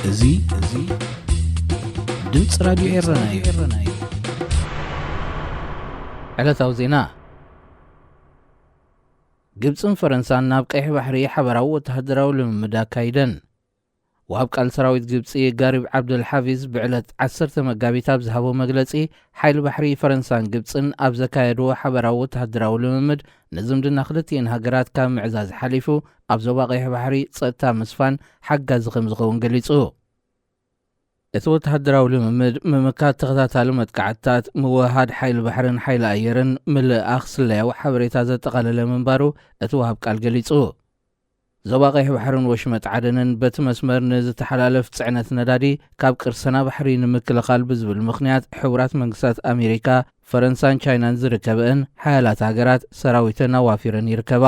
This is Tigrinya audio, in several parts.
እዚ እዚ ድምፂ ራዲዮ ኤረና እዩ። ዕለታዊ ዜና። ግብፅን ፈረንሳን ናብ ቀይሕ ባሕሪ ሓበራዊ ወተሃደራዊ ልምምድ ኣካይደን። ወሃብ ቃል ሰራዊት ግብፂ ጋሪብ ዓብደል ሓፊዝ ብዕለት ዓሰርተ መጋቢት ኣብ ዝሃቦ መግለፂ፣ ሓይሊ ባሕሪ ፈረንሳን ግብፅን ኣብ ዘካየድዎ ሓበራዊ ወተሃደራዊ ልምምድ፣ ንዝምድና ክልቲኤን ሃገራት ካብ ምዕዛዝ ሓሊፉ ኣብ ዞባ ቀይሕ ባሕሪ ጸጥታ ምስፋን ሓጋዚ ከም ዝኸውን ገሊጹ። እቲ ወተሃደራዊ ልምምድ ምምካት ተኸታታሊ መጥቃዕትታት፣ ምውህሃድ ሓይሊ ባሕርን ሓይሊ ኣየርን፣ ምልእኣኽ ስለያዊ ሓበሬታ ዘጠቓለለ ምንባሩ እቲ ወሃብ ቃል ገሊጹ። ዞባ ቀይሕ ባሕርን ወሽመጥ ዓደንን በቲ መስመር ንዝተሓላለፍ ጽዕነት ነዳዲ ካብ ቅርሰና ባሕሪ ንምክልኻል ብዝብል ምኽንያት፣ ሕቡራት መንግስታት ኣሜሪካ፣ ፈረንሳን ቻይናን ዝርከበእን ሓያላት ሃገራት ሰራዊተን ኣዋፊረን ይርከባ።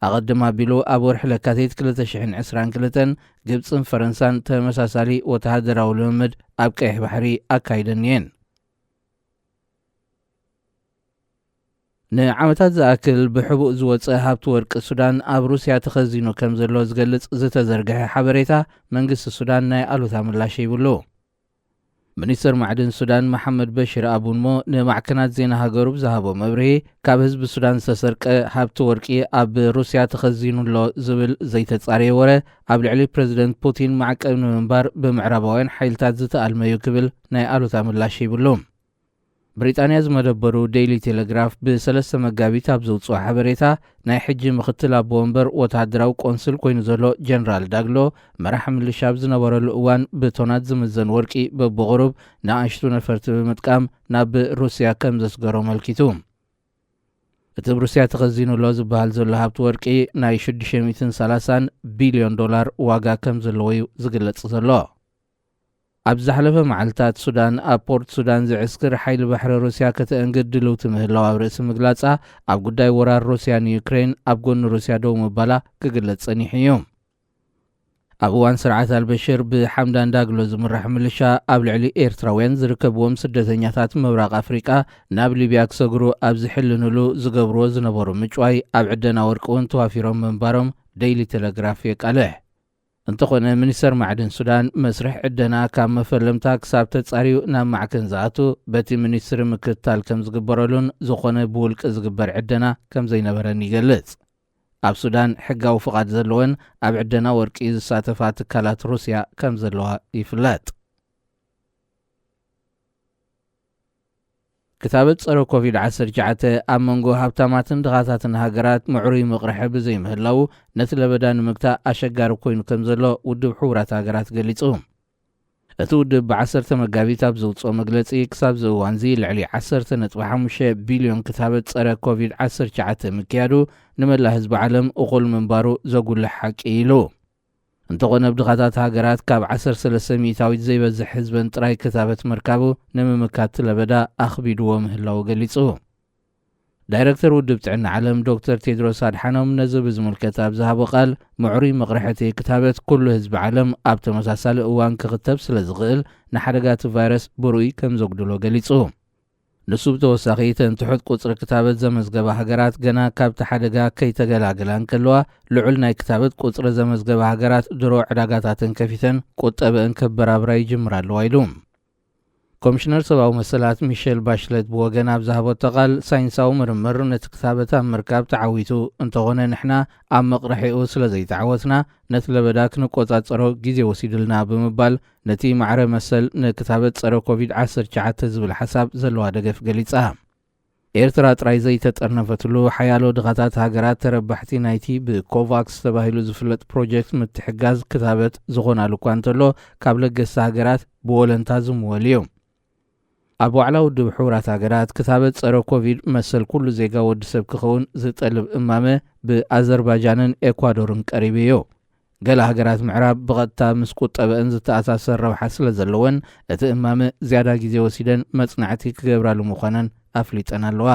ኣቐድም ኣቢሉ ኣብ ወርሒ ለካቲት ክልተ ሽሕን ዕስራን ክልተን ግብጽን ፈረንሳን ተመሳሳሊ ወተሃደራዊ ልምምድ ኣብ ቀይሕ ባሕሪ ኣካይደን እየን። ንዓመታት ዝኣክል ብሕቡእ ዝወጸ ሃብቲ ወርቂ ሱዳን ኣብ ሩስያ ተኸዚኑ ከም ዘሎ ዝገልጽ ዝተዘርግሐ ሓበሬታ፣ መንግስቲ ሱዳን ናይ ኣሉታ ምላሽ ሂብሉ። ሚኒስተር ማዕድን ሱዳን መሓመድ በሽር ኣቡንሞ ንማዕከናት ዜና ሃገሩ ብዝሃቦ መብርሂ፣ ካብ ህዝቢ ሱዳን ዝተሰርቀ ሃብቲ ወርቂ ኣብ ሩስያ ተኸዚኑ ኣሎ ዝብል ዘይተጻረየ ወረ፣ ኣብ ልዕሊ ፕረዚደንት ፑቲን ማዕቀብ ንምንባር ብምዕራባውያን ሓይልታት ዝተኣልመ እዩ ክብል ናይ ኣሉታ ምላሽ ሂብሉ። ብሪጣንያ ዝመደበሩ ዴይሊ ቴሌግራፍ ብሰለስተ መጋቢት ኣብ ዘውፅኦ ሓበሬታ፣ ናይ ሕጂ ምኽትል ኣቦ ወንበር ወተሃደራዊ ቆንስል ኮይኑ ዘሎ ጀነራል ዳግሎ፣ መራሕ ምልሻ ኣብ ዝነበረሉ እዋን ብቶናት ዝምዘን ወርቂ በብቑሩብ ንኣሽቱ ነፈርቲ ብምጥቃም ናብ ሩስያ ከም ዘስገሮ ኣመልኪቱ። እቲ ብሩስያ ተኸዚኑ ኣሎ ዝበሃል ዘሎ ሃብቲ ወርቂ ናይ ሽዱሽተ ሚእትን ሰላሳን ቢልዮን ዶላር ዋጋ ከም ዘለዎ እዩ ዝግለጽ ዘሎ። ኣብ ዝሓለፈ መዓልታት ሱዳን ኣብ ፖርት ሱዳን ዝዕስክር ሓይሊ ባሕሪ ሩስያ ከተእንግድ ድልውቲ ምህላዋ ኣብ ርእሲ ምግላጻ፣ ኣብ ጉዳይ ወራር ሩስያ ንዩክሬን ኣብ ጎኒ ሩስያ ደው ምባላ ክግለጽ ጸኒሑ እዩ። ኣብ እዋን ስርዓት ኣልበሽር ብሓምዳን ዳግሎ ዝምራሕ ምልሻ ኣብ ልዕሊ ኤርትራውያን ዝርከብዎም ስደተኛታት ምብራቕ ኣፍሪቃ ናብ ሊብያ ክሰግሩ ኣብ ዝሕልንሉ ዝገብርዎ ዝነበሩ ምጭዋይ ኣብ ዕደና ወርቂ እውን ተዋፊሮም ምንባሮም ዴይሊ ቴሌግራፍ የቃልሕ። እንተኾነ ሚኒስተር ማዕድን ሱዳን መስርሕ ዕደና ካብ መፈለምታ ክሳብ ተጻርዩ ናብ ማዕከን ዝኣቱ በቲ ሚኒስትሪ ምክትታል ከም ዝግበረሉን ዝኾነ ብውልቂ ዝግበር ዕደና ከም ዘይነበረን ይገልጽ። ኣብ ሱዳን ሕጋዊ ፍቓድ ዘለወን ኣብ ዕደና ወርቂ ዝሳተፋ ትካላት ሩስያ ከም ዘለዋ ይፍለጥ። ክታበት ጸረ ኮቪድ ዓሰርተ ትሽዓተ ኣብ መንጎ ሃብታማትን ድኻታትን ሃገራት ምዕሩይ መቕርሒ ብዘይምህላዉ፣ ነቲ ለበዳ ንምግታእ ኣሸጋሪ ኮይኑ ከም ዘሎ ውድብ ሕቡራት ሃገራት ገሊጹ። እቲ ውድብ ብዓሰርተ መጋቢት ኣብ ዘውጽኦ መግለጺ፣ ክሳብ እዚ እዋንዚ ልዕሊ ዓሰርተ ነጥቢ ሓሙሽተ ቢልዮን ክታበት ጸረ ኮቪድ ዓሰርተ ትሽዓተ ምክያዱ ንመላእ ህዝቢ ዓለም እኹል ምንባሩ ዘጉልሕ ሓቂ ኢሉ። እንተኾነ፣ ኣብ ድኻታት ሃገራት ካብ ዓሰርተ ሰለስተ ሚእታዊት ዘይበዝሕ ህዝበን ጥራይ ክታበት ምርካቡ ንምምካት ለበዳ ኣኽቢድዎ ምህላዉ ገሊጹ። ዳይረክተር ውድብ ጥዕና ዓለም ዶክተር ቴድሮስ ኣድሓኖም ነዚ ብዝምልከት ኣብ ዝሃቦ ቃል፣ ምዕሩይ መቕርሒ እቲ ክታበት ኩሉ ህዝቢ ዓለም ኣብ ተመሳሳሊ እዋን ክኽተብ ስለ ዝኽእል፣ ንሓደጋ እቲ ቫይረስ ብርኡይ ከም ዘጉድሎ ገሊጹ። ንሱ ብተወሳኺ፣ እተን ትሑት ቁጽሪ ክታበት ዘመዝገባ ሃገራት ገና ካብቲ ሓደጋ ከይተገላገላ እንከለዋ፣ ልዑል ናይ ክታበት ቁጽሪ ዘመዝገባ ሃገራት ድሮ ዕዳጋታተን ከፊተን ቁጠበአን ከበራብራ ይጅምራ ኣለዋ ኢሉ። ኮሚሽነር ሰብኣዊ መሰላት ሚሸል ባሽለት ብወገና ኣብ ዝሃበቶ ቃል፣ ሳይንሳዊ ምርምር ነቲ ክታበት ኣብ ምርካብ ተዓዊቱ፣ እንተኾነ ንሕና ኣብ መቕርሒኡ ስለ ዘይተዓወትና፣ ነቲ ለበዳ ክንቆጻጸሮ ግዜ ወሲዱልና ብምባል፣ ነቲ ማዕረ መሰል ንክታበት ጸረ ኮቪድ ዓሰርተ ትሽዓተ ዝብል ሓሳብ ዘለዋ ደገፍ ገሊጻ። ኤርትራ ጥራይ ዘይተጠርነፈትሉ፣ ሓያሎ ድኻታት ሃገራት ተረባሕቲ ናይቲ ብኮቫክስ ተባሂሉ ዝፍለጥ ፕሮጀክት ምትሕጋዝ ክታበት ዝኾናሉ እኳ እንተሎ፣ ካብ ለገስቲ ሃገራት ብወለንታ ዝምወል እዩ። ኣብ ዋዕላ ውድብ ሕቡራት ሃገራት፣ ክታበት ጸረ ኮቪድ መሰል ኩሉ ዜጋ ወዲ ሰብ ክኸውን ዝጠልብ እማመ ብኣዘርባጃንን ኤኳዶርን ቀሪቡ እዩ። ገለ ሃገራት ምዕራብ ብቐጥታ ምስ ቁጠበአን ዝተኣሳሰር ረብሓ ስለ ዘለወን፣ እቲ እማመ ዝያዳ ግዜ ወሲደን መጽናዕቲ ክገብራሉ ምዃነን ኣፍሊጠን ኣለዋ።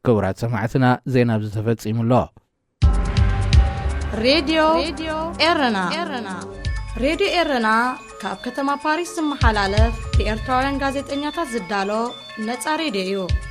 ክቡራት ሰማዕትና፣ ዜና ኣብዚ ተፈጺሙ ኣሎ። ሬድዮ ኤረና። ሬድዮ ኤረና ካብ ከተማ ፓሪስ ዝመሓላለፍ ብኤርትራውያን ጋዜጠኛታት ዝዳሎ ነጻ ሬድዮ እዩ።